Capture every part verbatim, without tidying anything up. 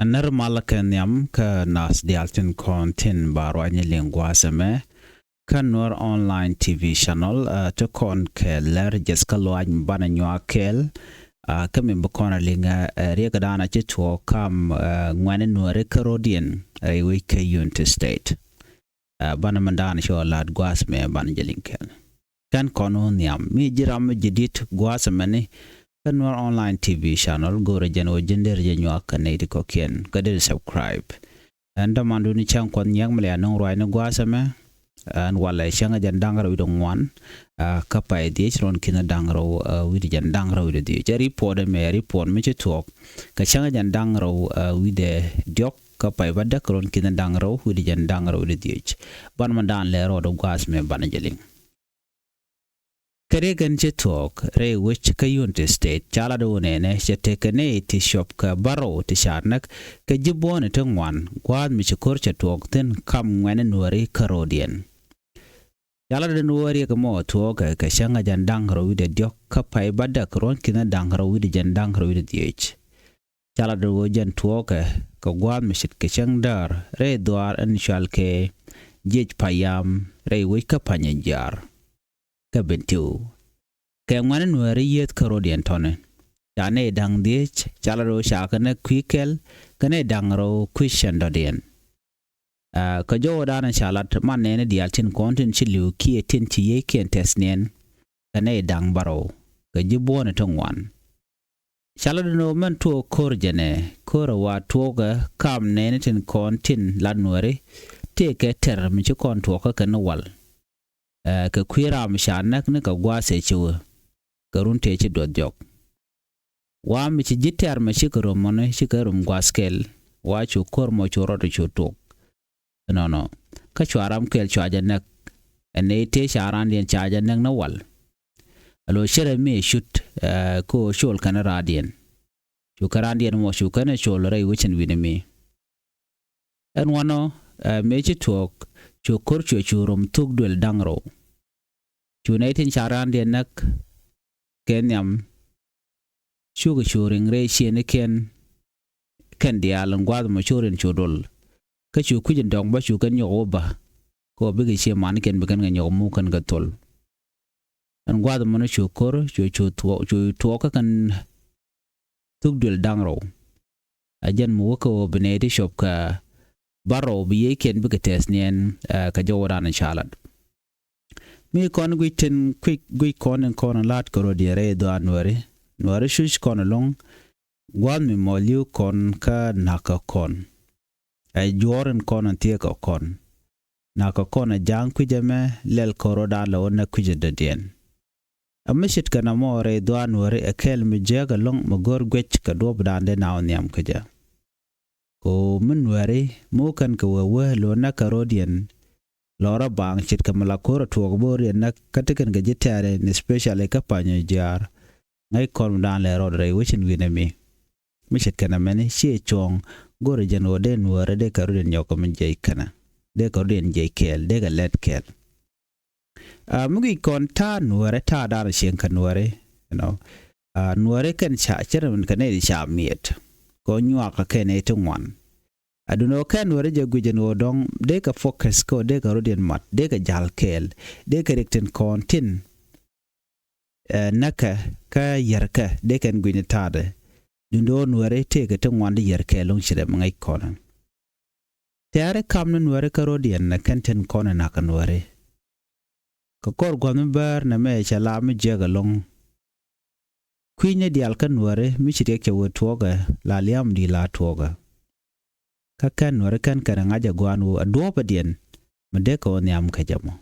Ɛ nɛr malä kɛ nhiam kä nath diaal tin kɔn tin ba ruacni liŋ gua̱a̱th ɛmɛ kä Nuer Online T V channel. Ɛ ti kɔn kɛ lɛr jɛth kä luaac mi banɛ nyuak kɛɛl. Ɛ kä mi bi kɔn a liŋ ɛ riɛk dan a ci tuɔɔk kam ɛ ŋuɛni Nuɛri kä ro̱diɛn rɛy wec kä Unity State. Ɛ banɛ mi dan cɔ lat gua̱a̱th mɛ banɛ jɛ liŋ kɛɛl. Kɛn kɔn wä nhiam mi ji̱ ram mi ji̱ di̱t gua̱a̱th ɛmɛni kä Nuer Online T V channel. Go̱rɛ jɛn wä ji̱n der jɛ nyuak kɛ nɛy ti kɔ̱kiɛn kä der subscribe. Ɛn dämandun cäŋ kuɔth nyiɛk mi lɛ anɔŋ ruacni gua̱a̱th ɛmɛ. Ɛn walɛ cäŋ jɛn da̱ŋ rɛw wi̱cdɛ ŋuan kä pay dhiec ruɔ̱n ki̱n da̱ŋ rɛw wi̱cdɛ jɛn da̱ŋ rɛw wi̱cdɛ dhiec. Ɛ report ɛmɛ ɛ report mi ci tuɔɔk kɛ cäŋ jɛn da̱ŋ rɛw wi̱cdɛ diɔ̱k kä pay bädäk ruɔ̱n ki̱n da̱ŋ rɛw wi̱cdɛ jɛn da̱ŋ rɛw wi̱cdɛ dhiec. Ban man dan lɛ rɔɔdɛ gua̱a̱th mɛ banɛ jɛ liŋ. Kɛ riɛk ɛn ci thuɔɔk rɛy wec kä Unity State ca lat wä nɛnɛ cɛ tekɛ nɛy ti cuɔp kɛ bärɔw ti ca näk kɛ ji̱ buɔ̱ɔ̱ni ti ŋuan gua̱a̱th mi ci ko̱r cɛ tuɔɔk thi̱n kam ŋuɛ̈ni Nuääri kä ro̱diɛn. Ca lat ɛn wä riɛk ɛmɔ thuɔɔkɛ kɛ cäŋ a jɛn da̱ŋ rɛw wi̱cdɛ diɔ̱k kä pay bädäk ruɔ̱n ki̱n da̱ŋ rɛw wi̱cdɛ jɛn da̱ŋ rɛw wi̱cdɛ dhiec. Ca lat ɛn wä jɛn tuɔɔkɛ kɛ gua̱a̱th mi ce̱tkɛ cäŋ däär rɛy dhuaar ɛn cɔalkɛ jiɛc payam rɛy wec kä Panyijiar kä Bentiu. Kɛ ŋuɛ̈ni Nuääri yieth kä ro̱diɛn tɔ̱ni ca nɛy da̱ŋ dhiec ca lat ɛn wä ca kɛ näk kui̱ kɛl kɛ nɛy da̱ŋ rɛw kui̱ cɛn dɔ̱diɛn. Kä jɔwädan ca lat man nɛɛni diaal tin kɔn tin ci li̱w kiɛ tin ci yiëëkiɛn tɛth niɛn kɛ nɛy da̱ŋ bärɔw kɛ ji̱ buɔ̱ɔ̱ni ti ŋuan. Ca lat ɛn ɣöö mɛn tuɔɔk ko̱r jɛnɛ ko̱r ɛ wa tuɔɔkɛ kam nɛɛni tin kɔn tin lat Nuääri tëëkɛ tɛr mi ci kɔn tuɔɔkä kɛn wal. Kɛ kui̱ ram ca näk ni kɛ gua̱a̱th ëë ci wee kɛ run tëë ci duɔth jɔk. Wa mi ci ji̱ tɛ̈r mɛ cikɛ rom mɔni cikɛ rom gua̱a̱th kɛl wa cu ko̱r mɔ cu rɔɔdɛ cu tuɔɔk. Ɛnɔnɔ kä cua ram kɛl cua jɛ näk. Ɛn nɛy tëë ca randiɛn ca jɛ näk ni wal. Alo cärɛ mi ɛ cut kä ɣöö col kɛn randiɛn. Cu kɛ randiɛn mɔ cu kɛn ɛ col rɛy wecin wi̱ni mi. Ɛn wanɔ mëë ci tuɔɔk cu ko̱r cuɛ cu rom thuk duël da̱ŋ rɛw. Cu nɛy tin ca randiɛn näk kɛ nhiam. Cukɛ cu riŋ rɛy ciëënikiɛn kɛn diaal ɛn gua̱a̱th mɔ cu riɛn cu dol. Kä cu kui̱c in dɔ̱ŋ bä cu kɛn nyɔk wä bä kɛ ɣöö bikɛ cie manikiɛn bi kɛn kɛ nyɔk muk kɛn kɛ thol. Ɛn gua̱a̱th mɔni cu ko̱r cu cu tuɔɔk kä kɛn thuk duël da̱ŋ rɛw. Ɛ jɛn mi wä kä ɣöö bi nɛy ti cuɔp kɛ bärɔw bi yiëëkiɛn bikɛ tɛth niɛn kɛ jɔwädan ca lat. Mi kɔn guic tin kui̱c guic kɔn in kɔn in la̱t kɛ ro̱diɛn rɛy dhuaar Nuääri. Nuääri cuc kɔn ɛlɔ̱ŋ gua̱a̱th mi mɔ li̱w kɔn kä na̱k kä kɔn. Ɛ juɔ̱ɔ̱r in kɔn in thiee kɛ kɔn. Na̱k kä kɔn ɛ ja̱a̱ŋ kui̱c ɛmɛ lɛl kɔn rɔ̱dan lɛ wä näk kui̱c in dɔ̱diɛn. Ɛ mi ce̱tkɛ nɔmɔ rɛy dhuaar Nuääri ɛ kɛl mi jiääk ɛlɔ̱ŋ mi go̱r guic kɛ duɔ̱ɔ̱pdan dee na wä nhiam kä jɛ. Kɛ ɣöö mi Nuääri mi wä kɛn kɛ wee wee lo̱n näk kɛ ro̱diɛn. Lɔrä baaŋ ce̱tkɛ mi la ko̱r ɛ tuɔɔk bo̱o̱r yɛn näk kä ti kɛn kɛ ji̱ tɛ̈ri ni specially kä Panyijiar. Ŋäc kɔn mi da̱a̱n lɛ rɔɔd rɛy wecin wi̱nɛ mi. Mi ce̱tkɛ nɛmɛni ciɛ cuɔ̱ɔ̱ŋ go̱rɛ jɛn ɣöö dee Nuäärɛ dee kɛ rɔ̱diɛn nyɔk kɛ mi jiɛc kɛnɛ dee kɛ rɔ̱diɛn jiɛc kɛɛl dee kɛ lɛt kɛɛl. Mi guic kɔn ta̱a̱ Nuäärɛ ta̱a̱ da̱a̱n cieŋ kɛ Nuäärɛ. Nuäärɛ kɛn ca cɛ rɛ min kɛ nɛy ti ca miɛt kɛ nyuakä kɛn nɛy ti ŋuan. Adun ɣöö kɛn Nuäärɛ jɛ guic ɛn ɣöö dɔ̱ŋ dee kɛ focus kä ɣöö dee kɛ rɔ̱diɛn mat dee kɛ ja̱l kɛɛl dee kɛ riɛk tin kɔn tin. Ɛ näkɛ kä yärkɛ dee kɛn guic ni ta̱a̱dɛ. Duundɛ ɣöö Nuäärɛ tëëkɛ ti ŋuan di yärkɛ lo̱ŋ ci rɛm ŋäc kɔnɛ. Tɛ̈ri kam ni Nuäärɛ kä rɔ̱diɛn ɛ kɛn tin kɔn ɛ na̱k kä Nuäärɛ. Kɛ kɔr gua̱th mi bäär nɛmɛ cɛ la mi jiäk ɛlɔ̱ŋ. Kui̱ny ni diaal kä Nuäärɛ mi ci riɛk cɛ wee tuɔɔkɛ la lia̱a̱m di la tuɔɔkɛ. Kä kɛn Nuäärɛ kɛn kɛn ɛ ŋa̱c ɛ gua̱a̱n wu ɛ duɔ̱ɔ̱pädiɛn mi dee kɛ wä nhiam kä jɛ mɔ.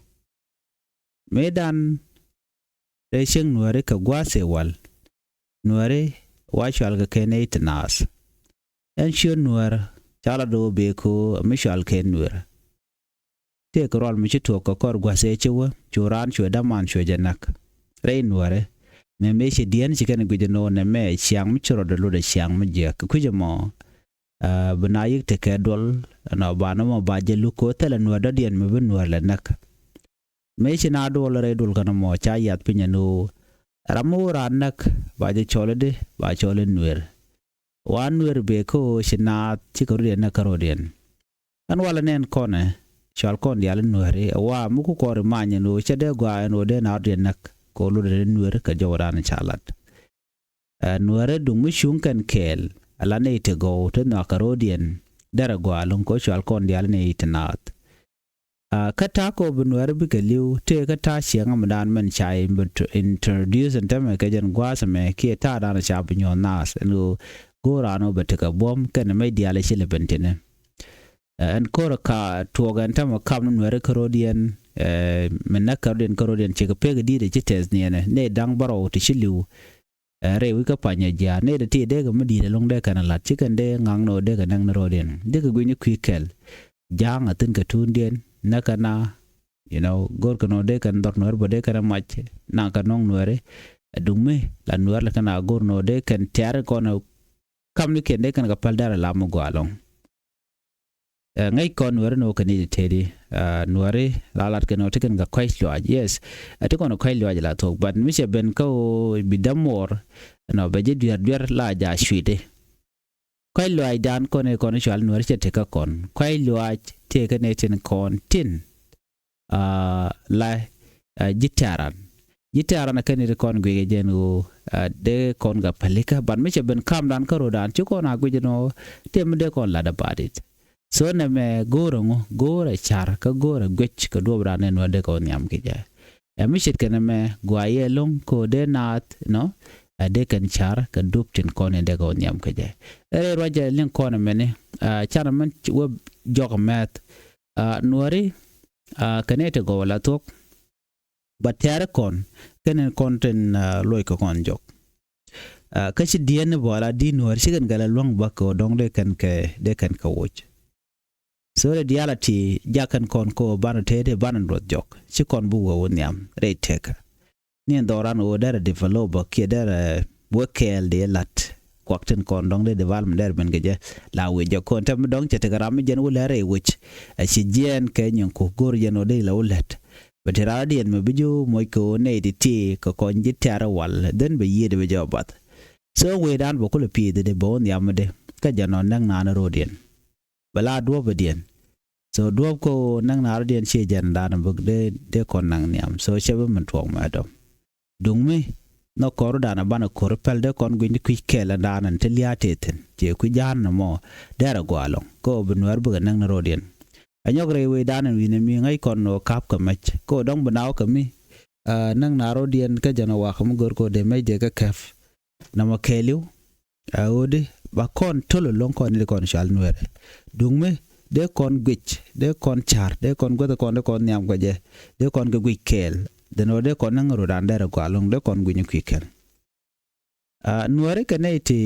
Mëëdan rɛy cieŋ Nuäärɛ kɛ gua̱a̱th ëë wal Nuäärɛ wa cual kɛ kɛn ɛ i̱ ti naath. Ɛn ciöt Nuäär ca la do̱o̱ bëë kɛ ɣöö ɛ mi cual kɛn Nuäär. Tëëkɛ rual mi ci tuɔɔk kɛ kɔr gua̱th ëë ci wä cu raan cuɛ däman cuɛ jɛ näk. Rɛy Nuäärɛ mɛ mëë ci dieen ci kɛn guic ɛn ɣöö nɛmɛ ciaŋ mi ci rɔɔdɛ lotdɛ ciaŋ mi jiäk kɛ kui̱c ɛmɔ. Bi na yik tekɛ duɔl ɛnɔ ba nɔmɔ ba jɛ luk kɛ ɣöö thilɛ Nuäär dɔ̱diɛn mi bi Nuäär lɛ näk. Mëë ci na duɔl rɛy duɔl kɛn ɛmɔ ca yath piny ɛn ɣöö ram mi wä raan näk ba jɛ cɔl i̱di ba cɔl i̱ Nuäär. Wa Nuɛr bee kä ɣöö ci naath cikɛ rɔ̱diɛn näk kärɔ̱diɛn. Ɛn walɛ nɛn kɔnɛ cɔal kɔn diaal i̱ Nuääri ɛ wa mi ku kɔɔr imany ɛn ɣöö cɛ dee gɔaa ɛn ɣöö dee naath rɔ̱diɛn näk kɛ ɣöö lotdɛ ni Nuääri kɛ jɔwdan ca lat. Ɛ Nuääri duŋ mi cuŋ kɛn kɛɛl ala nɛy ti gɔw ti nhɔakä rɔ̱diɛn derɛ gɔaa ɛlɔ̱ŋ kɛ ɣöö cɔal kɔn diaal i̱ nɛy ti naath. Kä ta̱a̱ kɛ ɣöö bi Nuääri bikɛ li̱w tëë kä ta̱a̱ ciɛŋämdan mɛn ca introduce ɛn täämɛ kɛ jɛn gua̱a̱th ɛmɛ kiɛ ta̱a̱dan ca bi nyuɔ̱th naath ɛn ɣöö go̱o̱r raan ɣöö bɛ tekɛ buɔ̱m kɛnɛ mec diaal ɛ ci lɛ ben tini. Ɛn ko̱rɛ ka tuɔɔk ɛn täämɛ kap ni Nuääri kärɔ̱diɛn, mi näk kärɔ̱diɛn kärɔ̱diɛn cikɛ pek di̱i̱t ɛ ci tɛth niɛnɛ nɛy da̱ŋ bärɔw ti ci li̱w. Ɛ rɛy wi̱c kä panyɛ jiaar nɛy dee ti dee kɛ mi di̱i̱t ɛlɔ̱ŋ dee kɛn ɛ la̱t ci kɛn dee ŋa̱ŋ ni ɣöö dee kɛ näk ni rɔ̱diɛn dee kɛ gui̱ny ni kui̱ kɛl. Ja̱a̱ŋ a thi̱n kɛ tuundiɛn näk kɛn a, you know, go̱o̱r kɛn ɣöö dee kɛn dhɔr Nuääri bä dee kɛn a mac naŋ kɛ nɔŋ Nuääri. Ɛ duŋ mi la Nuääri la kɛn a go̱o̱r ni ɣöö dee kɛn tɛ̈r kɔn ɛ kamnikiɛn dee kɛn kɛ päl dɛr a lam mi gɔaa ɛlɔ̱ŋ. Ɛ ŋäc kɔn Nuääri ni wä kɛ ni ti tëëdi. Nuääri la lat kɛn wä ti kɛn kɛ kɔ̱c luaac, yes. Ɛ ti kɔn kɔ̱c luaac la thuɔ̱k, but mi cɛ ben kä ɣöö bi dämuɔɔr, you know, bɛ ji̱ duer duer la ja̱ cui̱di. Kɔ̱c luaacdan kɔn i̱ kɔn i̱ cɔal Nuääri cɛ tekɛ kɔn kɔ̱c luaac tëëkɛ ni tin kɔn tin. La ji̱ tɛ̈ran, ji̱ tɛ̈ran kɛn i̱ ti kɔn guic kɛ jɛn ɣöö dee kɔn kɛ pälikä, but mi cɛ ben kamdan kärɔ̱dan ci kɔn a guic ɛn ɣöö tëë mi dee kɔn lat about it. So nɛmɛ go̱o̱rɛ ŋu, go̱o̱rɛ car kä go̱o̱rɛ guic kɛ duɔ̱ɔ̱pdan ɛn ɣöö dee kɔn nhiam kɛ jɛ. Ɛ mi ce̱tkɛ nɛmɛ guayɛ lo̱ŋ kɛ ɣöö dee naath nɔ ɛ dee kɛn car kɛ dup tin kɔn in dee kɔn nhiam kɛ jɛ. Ɛ rɛy ruacɛ liŋ kɔn ɛmɛni, canɛ mɛn wä jɔk mɛth. Nuääri kɛn i̱ ti gɔw la thuɔ̱k. Bä tɛ̈ri kɔn kɛn in kɔn tin luɔc kɛ kɔn jɔk. Kä ci diɛn ni bɔla di Nuääri ci kɛn kɛ la luäŋ bä kɛ ɣöö dɔ̱ŋ dee kɛn kɛ dee kɛn kɛ woc. So rɛy diaal a ti jakɛn kɔn kɛ ɣöö banɛ tëë dee banɛ luɔth jɔk ci kɔn bi wee wä nhiam rɛy tekä. Ni ɛn dhɔran ɣöö derɛ develop bä kiɛ derɛ wä kɛɛl dee la̱t kuak tin kɔn dɔ̱ŋ dee development derɛ ben kɛ jɛ la wec jɔk kɔn tɛm mi dɔ̱ŋ cɛ tekɛ ram mi jɛn wä lɛr rɛy wec. Ɛ ci jiɛɛn kɛ nyin ku go̱r jɛn ɣöö dee la wä lɛt. Bɛ ti raan diɛn mi bi ji̱ moc kɛ ɣöö nɛy ti ti kɛ kɔn ji̱ tɛ̈r wal dhen bɛ yiëëd bɛ jɔk bath. So wecdan bɛ kulɛ pi̱i̱th di bɛ wä nhiam mi di kä jɛn ɔ näk naan rɔ̱diɛn. Bɛ la duɔ̱ɔ̱pdiɛn. So duɔ̱ɔ̱p kä ɣöö näk naan rɔ̱diɛn ciɛ jɛn dan bä dee dee kɔn naŋ nhiam. So cɛ bi min tuɔɔk mɛ dɔ̱ŋ. Duŋ mi nhɔk kɔn rɔ̱dan banɛ ko̱r päl dee kɔn gui̱ny kui̱c kɛɛl ɛn dan ɛn ti lia̱a̱ tëë thi̱n ciɛ kui̱ ja̱a̱n ɛmɔ. Derɛ gɔaa ɛlɔ̱ŋ kä ɣöö bi Nuäär bikɛ näk ni rɔ̱diɛn. Ɛ nyɔk rɛy wecdan ɛn wi̱nɛ mi ŋäc kɔn ɣöö ka̱p kɛ mɛc kä ɣöö dɔ̱ŋ bi naaw kɛ mi. Näk naan rɔ̱diɛn kä jɛn ɛ wakä mi gör kɛ ɣöö dee mɛc dee kä kɛp. Nɔmɔ kɛɛliw ɛ ɣöödi ba kɔn to̱l ɛlɔ̱ŋ kɔn ni di kɔn cɔal Nuäärɛ. Duŋ mi dee kɔn guic, dee kɔn ca̱r, dee kɔn guäth kɔn, dee kɔn nhiam kɛ jɛ, dee kɔn kɛ guic kɛɛl. Dhen ɣöö dee kɔn näk rɔ̱dan derɛ gɔaa ɛlɔ̱ŋ, dee kɔn guic ni kui̱ kɛl. Nuääri kɛ nɛy ti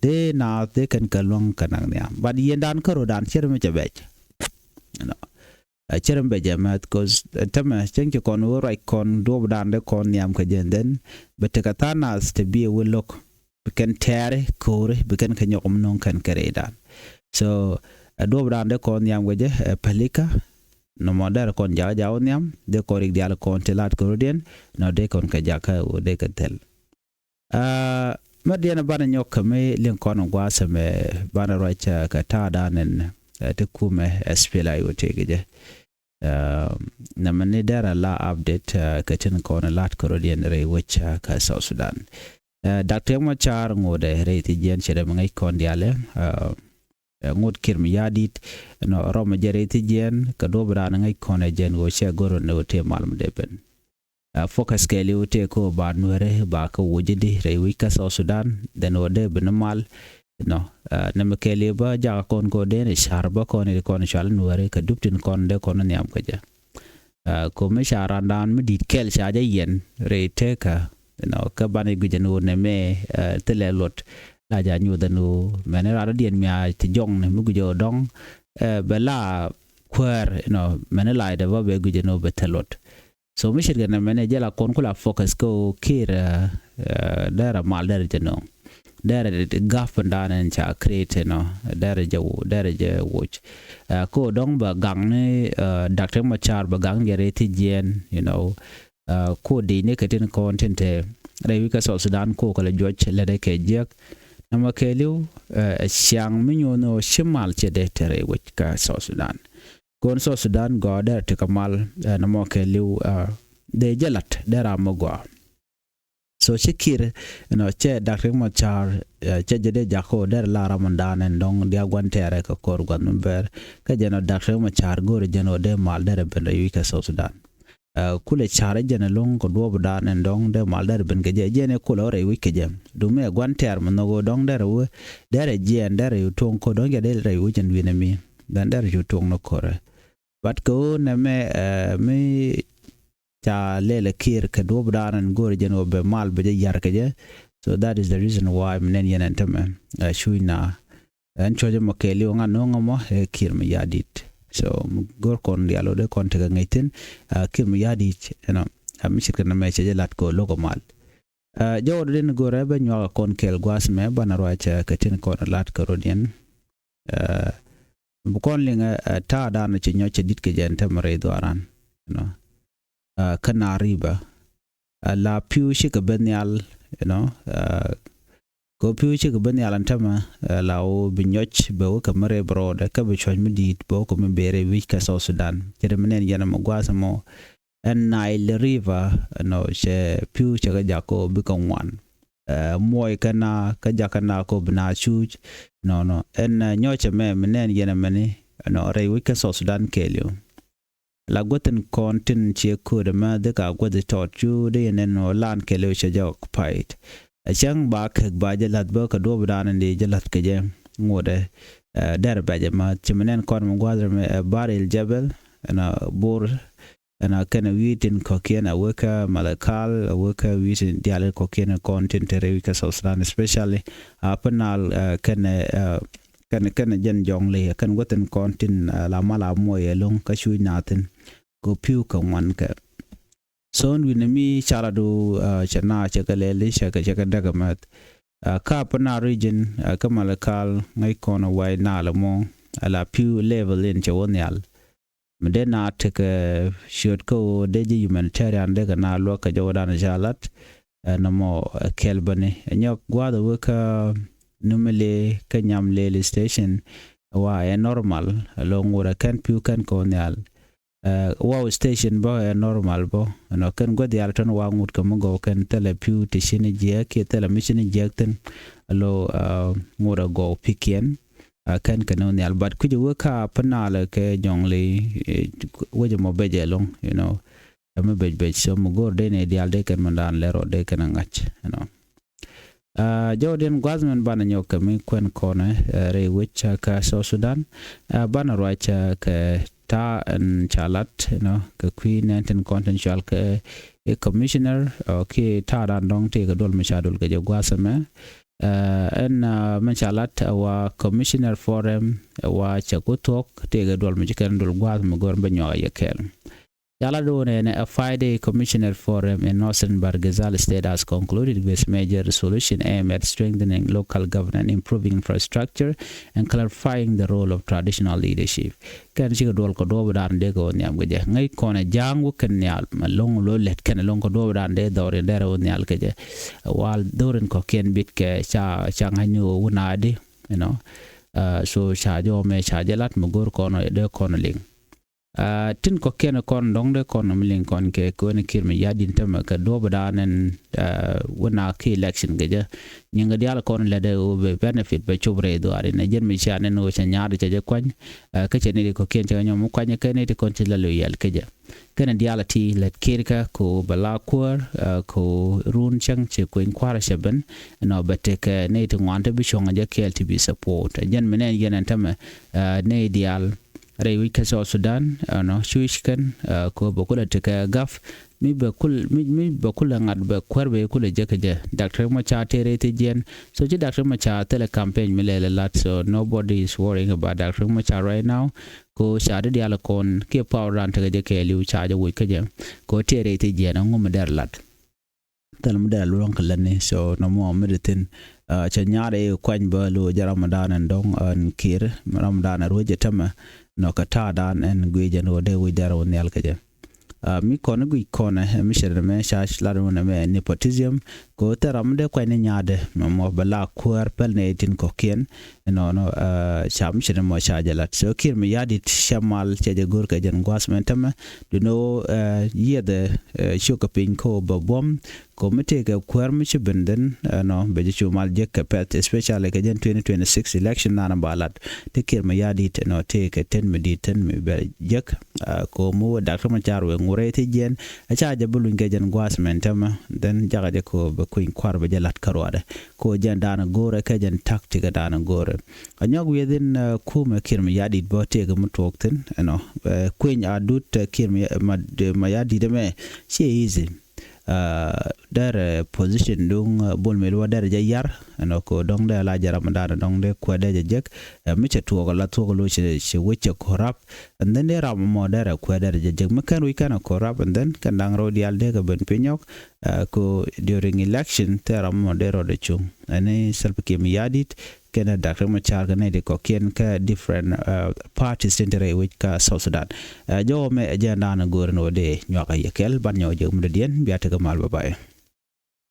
dee naath dee kɛn kɛ luäŋ kɛ naŋ nhiam. But yiëëdan kä rɔ̱dan cɛ rɛ mi cɛ bɛc. Ɛ cɛ rɛ mi bɛc ɛ mɛth, 'cause täämɛ cäŋ ci kɔn wä ruac kɔn duɔ̱ɔ̱pdan dee kɔn nhiam kɛ jɛ, and then bɛ tekɛ tha̱a̱ŋ naath ti bi ɛ wä lo̱k. Bi kɛn tɛɛri ko̱ri bi kɛn kɛ nyɔk mi no̱o̱ŋ kɛn kɛ rɛydan. So ɛ duɔ̱ɔ̱pdan dee kɔn nhiam kɛ jɛ ɛ pälikä. Nɔmɔ derɛ kɔn jakä jakä wä nhiam, dee kɔn rik diaal kɔn ti la̱t kɛ rɔ̱diɛn. Nɔ dee kɔn kɛ jakä wä dee kɛ thil. Mɛ diɛn banɛ nyɔk kɛ mi liŋ kɔn gua̱a̱th ɛmɛ banɛ ruac kɛ ta̱a̱dan ɛn ti kumɛ SPLA-IO tëëkɛ jɛ. Nɛmɛ ni derɛ la update kɛ tin kɔn la̱t kɛ rɔ̱diɛn rɛy wec kɛ South Sudan. Doctor Riek Machar ŋotdɛ rɛy thi jiɛn cɛ dee mi ŋäc kɔn diaalɛ. Ŋot Kiir Mayardit nɔ rɔmɛ jɛ rɛy thi jiɛn kɛ duɔ̱ɔ̱pdan ŋäc kɔn ɛ jɛn ɣöö cɛ go̱r ni ɣöö tëë mal mi dee ben. Focus kɛɛliw tëë kɛ ɣöö ba Nuäärɛ ba kɛ woc di rɛy wi̱c kä South Sudan, then ɣöö dee bi ni mal. Nɔ nɛmɛ kɛɛliw bä jakä kɔn kɛ ɣöö dee ni ca̱r bä kɔn i̱ kɔn cɔal Nuäärɛ kɛ dup tin kɔn dee kɔn nhiam kɛ jɛ. Kɛ ɣöö mi ca randan mi di̱i̱t kɛl ca jɛ yɛn rɛy tekä. Nɔ kä banɛ guic ɛn ɣöö nɛmɛ thilɛ luɔt la ca nyuɔth ɛn ɣöö mɛni ran rɔ̱diɛn mi a ti jɔŋni mi guic ɣöö dɔ̱ŋ bɛ la kuäär, nɔ mɛni lacdɛ bä bɛ guic ɛn ɣöö bɛ thil luɔt. So mi ce̱tkɛ nɛmɛni jɛ la kɔn ku la focus kä ɣöö Kiir derɛ mal derɛ jɛ nööŋ. Derɛ gap in dan in ca create, nɔ derɛ jɛ wo derɛ jɛ woc. Kä ɣöö dɔ̱ŋ bɛ gaŋ ni Doctor Machar bɛ gaŋ jɛ rɛy thi jiɛn, you know. Ko dee ni kɛ tin kɔn tin te rɛy wi̱c kä South Sudan ko kɛ lɛ juɔc lɛ dee kɛ jiɛk. Nɔmɔ kɛɛliw, ɛ ciaŋ mi nyuɔn ɔ ci mal cɛ dee tɛrɛ wec kä South Sudan. Kɔn South Sudan gɔɔ dɛr ti kɛ mal, ɛ nɔmɔ kɛɛliw, ɛ dee jɛ lat dɛr a mi gɔaa. So ci Kiir, you know, cɛ Dak Riek Machar, ɛ cɛ jɛ dee jakɔ dɛr la ram dan ɛn dɔŋ dia guan tɛrɛ kɛ kɔr guan mi bɛr. Kä jɛ nɔ Dak Riek Machar go̱o̱r jɛ nɔ dee mal dɛr ben rɛ yuc kɛ South Sudan. Ɛ kulɛ car jɛn ɛlɔ̱ŋ kɛ duɔɔp dan ɛn dɔ̱ŋ dee mal dɛr ben kɛ jɛ, jɛn ɛ kulɛ rɛy wi̱c kɛ jɛ. Dumi ɛ gua̱n tɛɛr mi nhɔk ɣöö dɔ̱ŋ dɛr ɛ wee dɛr ɛ jiɛɛn dɛr ɛ cu tuɔ̱ŋ ko̱r dɔ̱ŋ jɛ dee rɛy wi̱c ɛn wi̱n ɛmi. Dɛn dɛr ɛ cu tuɔ̱ŋ ni ko̱rɛ. But kɛ ɣöö nɛmɛ, ɛ mi ca lɛl ɛ Kiir kɛ duɔɔp dan ɛn go̱o̱r jɛn ɣöö bɛ mal bɛ jɛ yar kɛ jɛ. So that is the reason why mi nɛn yɛn ɛn tämɛ, ɛ cuc na Ɛn cuɔ̱cä mɔ kɛɛliw ŋa̱ no̱o̱ŋä mɔ ɛ Kiir Mayardit. So mi go̱r kɔn diaal wä dee kɔn tekɛ ŋäc thi̱n, ɛ Kiir Mayardit, you know, ɛ mi ce̱tkɛ nɛmɛ cɛ jɛ la̱t kɛ lo̱k ɛ mal. Ɛ jɔwä dee ni go̱r ɛ bɛ nyuak ɛ kɔn kɛɛl gua̱a̱th mɛ banɛ ruacɛ kɛ tin kɔn la̱t kɛ rot yɛn. Ɛ bi kɔn liŋɛ, ɛ ta̱a̱ da̱a̱n ci nyɔc cɛ di̱t kɛ jɛ ɛn tɛmɛ rɛy dhuaaran, you know. Ɛ kä na riba, ɛ la pi̱w cikɛ ben nhial, you know, ɛ kɛ pi̱w cikɛ ben nhial ɛn tämɛ, ɛ la wä bi nyɔc bɛ wä kɛ mi rɛy bɛ rɔɔdɛ kä bi cuɔ̱c mi di̱i̱t bɛ wä kɛ mi beri wi̱c kɛ South Sudan. Cɛ ri mi nɛn yɛn ɛmɛ gua̱a̱th ɛmɔ ɛn Nile River, you know, cɛ pi̱w cɛ kɛ jak kɛ wä bikɛ ŋuan. Ɛ muɔc kɛ na kä jak kɛ na kɛ wä bi na cuuc. Nɔnɔ ɛn, ɛ nyɔc ɛmɛ mi nɛn yɛn ɛmɛni, you know, rɛy wi̱c kɛ South Sudan kɛɛliw. La guäthin kɔn tin ciɛ köödɛ mɛ dhika guäthi tɔɔt cu di yɛn ɛn ɣöö lan kɛɛliw cɛ jɛ occupied. Ɛ cäŋ ba kek ba jɛ la̱th bä kɛ duɔ̱ɔ̱p dan in di jɛ la̱th kɛ jɛ ŋotdɛ, ɛ dɛr bɛcɛ ma ci mi nɛn kɔn mi gua̱th rɛ mi ɛ Bahr el Ghazal, ɛn a Bor, ɛn a kɛn a wi̱i̱ tin kɔ̱kiɛn a wek kä Malakal, a wek kä wi̱i̱ tin diaal kɔ̱kiɛn kɔn tin te rɛy wi̱c kä South Sudan, especially a Upper Nile, ɛ kɛn ɛ kɛn kɛn jɛn Jonglei, kɛn guäthin kɔn tin, ɛ la mal a muɔc ɛlɔ̱ŋ kä cuc na thi̱n kɛ pi̱w kɛ ŋuan kɛ. So ɛn wi̱n mi ca la du, ɛ cɛ na cɛ kɛ lɛli cɛ kɛ cɛ kɛ däk ɛmɛth. Ɛ kä Upper Nile region, ɛ kä Malakal ŋäc kɔn ɛ wac na lɛ mɔ, ɛ la pi̱w level in cɛ wä nhial. Mi dee na tekɛ ciöt kä ɣöö dee ji̱ humanitarian dee kɛ na luäk kɛ jɔwädan ca lat, ɛ nɔmɔ ɛ kɛl bäni. Ɛ nyɔk gua̱a̱th ɛ wek kä Numile kä Nyamlel station, wa ɛ normal, ɛ lo̱ŋ wurɛ kɛn pi̱w kɛn kɛ wä nhial. Ɛ Wau station bä ɛ normal bä, ɛnɔ kɛn guäth yal tɔn wa ŋut kɛ mi gɔw kɛn thilɛ pi̱w ti cini jiɛk kiɛ thilɛ mi cini jiɛk thi̱n. Ɛ lo̱, ɛ ŋut ɛ gɔw pi̱kiɛn. Ɛ kɛn kɛ ni wä nhial, but kui̱c ɛ wek kä Upper Nile kɛ Jonglei, ɛ wec ɛmɔ bec ɛlɔ̱ŋ, you know. Ɛ mi bec bec, so mi go̱o̱r dee ni diaal dee kɛn mi daan lɛr ɔ dee kɛn ɛ ŋa̱c, you know. Ɛ jɔwdiɛn gua̱th mɛn banɛ nyɔk kɛ mi kuɛn kɔnɛ, ɛ rɛy wec kä South Sudan. Ɛ banɛ ruac, ɛ kɛ ta̱a̱ ɛn ca lat, you know, kɛ kui̱ nɛn tin kɔn tin cual kɛ ɛ commissioner, ɔ kiɛ ta̱a̱ dan dɔ̱ŋ tëëkɛ duɔl mi ca dol kɛ jɛ gua̱th ɛmɛ. Ɛ ɛn, ɛ mɛn ca lat ɛ wa commissioner forum ɛ wa cɛ ku thuɔ̱k tëëkɛ duɔl mi ci kɛn dol gua̱th mi go̱r bä nyuak ɛ yɛ kɛɛl. Ca lat do̱n ɛn ɛ five day commissioner forum in Northern Bahr el Ghazal state has concluded with major resolution aimed at strengthening local governance, improving infrastructure, and clarifying the role of traditional leadership. Kɛn cikɛ duɔl kɛ duɔɔp dan dee kɛ wä nhiam kɛ jɛ. Ŋäc kɔn ɛ ja̱a̱ŋ wä kɛn nhial mɛ lo̱ŋ lo̱ lɛt kɛn lo̱ŋ kɛ duɔɔp dan dee dhɔr in dee rɛ wä nhial kɛ jɛ. Wal dhɔr in kɔ̱kiɛn bit kɛ ca, ca ŋa̱c ni wä wä naadi, you know. Ɛ so ca jɔw mɛ ca jɛ lat mɛ go̱r kɔn ɛ dee kɔn liŋ. Ɛ tin kɔ̱kiɛn kɔn dɔ̱ŋ dee kɔn mi liŋ kɔn kɛ kɛ wen Kiir Mayardit tämɛ kɛ duɔɔp dan ɛn, ɛ wä na ki election kɛ jɛ. Nyiŋ kɛ diaal kɔn lɛ dee wä bɛ benefit bɛ cop rɛy dhuaar in ɛ jɛn mi cia nɛn wä cɛ nyaar cɛ jɛ kuany. Ɛ kä cɛ ni di kɔ̱kiɛn cɛ kɛ nyɔm mi kuany kɛ ni di kɔn ci lɛ loyal kɛ jɛ. Kɛn diaal ti lät Kiir kä ko bɛ la kuäär, ɛ ko run cäŋ ci kueny kua̱r cɛ ben. Nɔ bɛ tekɛ ni ti ŋuan ti bi cuɔ̱ŋ jɛ kɛɛl ti bi support. Jɛn mi nɛn yɛn ɛn tämɛ, ɛ ni diaal rɛy wi̱c kä South Sudan, ɛnɔ cuc kɛn, ɛ ko bɛ kulɛ tekɛ gaf. Mi bɛ kul, mi, mi bɛ kulɛ ŋa̱t bɛ kuäär bɛ kulɛ jɛ kɛ jɛ. Doctor Machar tëë rɛy ti jiɛn. So ci Doctor Machar thilɛ campaign mi lɛl lat. So nobody is worrying about Doctor Machar right now. Ko ca di diaal kɔn kiɛ power dan tekɛ jɛ kɛɛliw ca jɛ woc kä jɛ. Ko tëë rɛy ti jiɛn ɛŋu mi dɛr lat. Thil mi dɛr luɔ̱ŋ kɛ lätni. So nɔmɔ mi di thin, ɛ cɛ nyaar i̱ kuany bä lo̱ jɛ Ramadan ɛn dɔ̱ŋ ɛn Kiir. Ramadan ɛ ruec ɛ tämɛ. Nɔ kɛ ta̱a̱ dan ɛn guic ɛn ɣöö dee wi̱c dɛr wä nhial kɛ jɛ. Mi kɔn i̱ guic kɔnɛ mi cɛ rɛ mɛ ca lat wunɛ mɛ nepotism. Ko thɛ ram mi dee kuany ni nyaadɛ mɛ mɔ bɛ la kuäär päl ni tin kɔkiɛn. Ɛnɔnɔ ca mi cɛ rɛ mɔ ca jɛ lat. So Kiir mi ya̱di̱t cɛ mal cɛ jɛ go̱r kɛ jɛn gua̱a̱th mɛn tämɛ. Duno yiɛthɛ ciökɛ piny ko bɛ buɔ̱m. Ko mi tëëkɛ kuäär mi ci ben dhin ɛnɔ bɛ jɛ cu mal jek kɛ pɛth, especially kɛ jɛn twenty twenty-six election nanɛ ba lat. Ti Kiir mi ya̱di̱t ɛnɔ tëëkɛ ten mi di̱t ten mi bɛ jek. Ko mi wä dak tämɛ car wee ŋurɛ ti jiɛn. Ɛ ca jɛ bi luny kɛ jɛn gua̱a̱th mɛn tämɛ. Then jakɛ jɛ ko bɛ kuny kuar bɛ jɛ lat kä ruadɛ. Ko jɛn daanɛ go̱rɛ kɛ jɛn tactic daanɛ go̱rɛ. A nyɔk wieth in kumɛ Kiir mi ya̱di̱t bä tëëkɛ mi tuɔɔk thin ɛnɔ. Kuny a dut Kiir mi ya̱di̱t ɛmɛ. Ciɛ easy. Derɛ position duŋ Bol Mel wä derɛ jɛ yar ɛnɔ ko dɔŋ dee la jɛ ram dan dɔŋ dee kuɛ dee jɛ jek. Mi cɛ tuɔk la tuɔk lo cɛ wec cɛ corrupt. And then dee ram mɔ derɛ kuɛ derɛ jɛ jek mi kɛn wic kɛn a corrupt and then kɛn daŋ rɔ dial dee kɛ ben pinyɔk. Ko during election thɛ ram mɔ dee rɔ de cuŋ ɛni Salva Kiir mi ya̱di̱t kɛnɛ Dak Riek Machar kɛ nɛy ti kɔkiɛn kä different parties tin te rɛy wec kä South Sudan. Jɔwä mɛ ɛ jɛn daanɛ go̱o̱r ni wä dee nyuak a yɛ kɛl ban nyɔk jek mi dɔ̱diɛn bia tekɛ mal bä bay.